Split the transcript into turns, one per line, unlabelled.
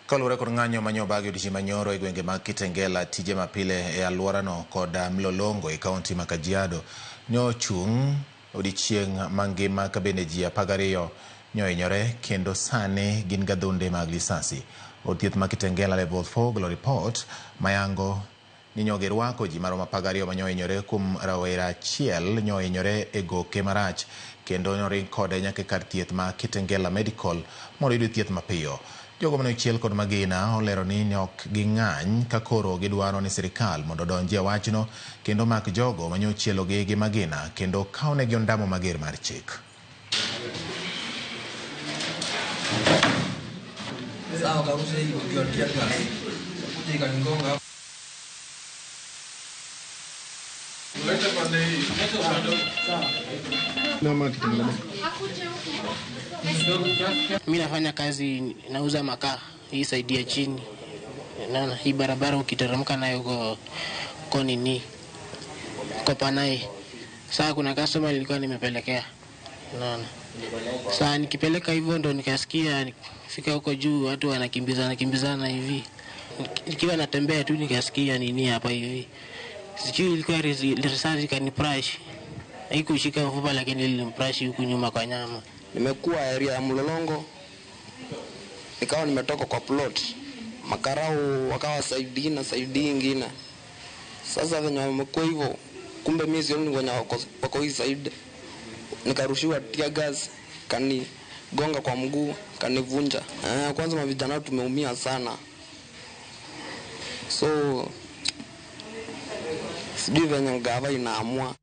Kaluwore kod ng'anyo manyobagi odiochieng' manyoro e gwenge mag Kitengela, tije mapile e alworano kod Mlolongo e kaunti ma Kajiado ne ochung' odiochieng' mangima ka bende ji 12 ne ohinyore kendo sani gin gadhunde mag lisasi. Od thieth ma Kitengela Level 4 ogolo ripot mayango ni nyo girwako ji maromo 12 manyo ohinyore kuom rawera achiel nyo ohinyore e goke marach kendo noring kode nyaka e kar thieth ma Kitengela Medical mondo oyud thieth mapiyo. Jogo mane ochiel kod magina olero ni ne ok ging'any ka koro gidwaro ni sirikal mondo odonji e wachno kendo mak jogo manyo ochielogi gi magina kendo kawnegi ondamo mager mar chik.
Sawa, karusha hii ukiwa tear gas. Kuja ikanigonga.
Mi nafanya kazi, nauza makaa hii saidi ya chini. Naona hii barabara ukiteremka nayo uko nini uko Panai. Saa kuna customer nilikuwa nimepelekea, naona saa nikipeleka hivyo ndo nikasikia fika huko juu watu wanakimbizana kimbizana hivi. Nikiwa natembea tu nikasikia nini hapa hivi, sijui ilikuwa risasi ikaniprash, haikushika mfupa lakini ilimprash huku nyuma kwa nyama.
Nimekuwa area ya Mlolongo, nikawa nimetoka kwa plot, makarau wakawa saidi na saidi ingine. Sasa venye wamekuwa hivyo, kumbe mimi sioni wenye wako hii side, nikarushiwa tear gas kanigonga kwa mguu kanivunja. Kwanza mavijana tumeumia sana, so sijui venye gava inaamua.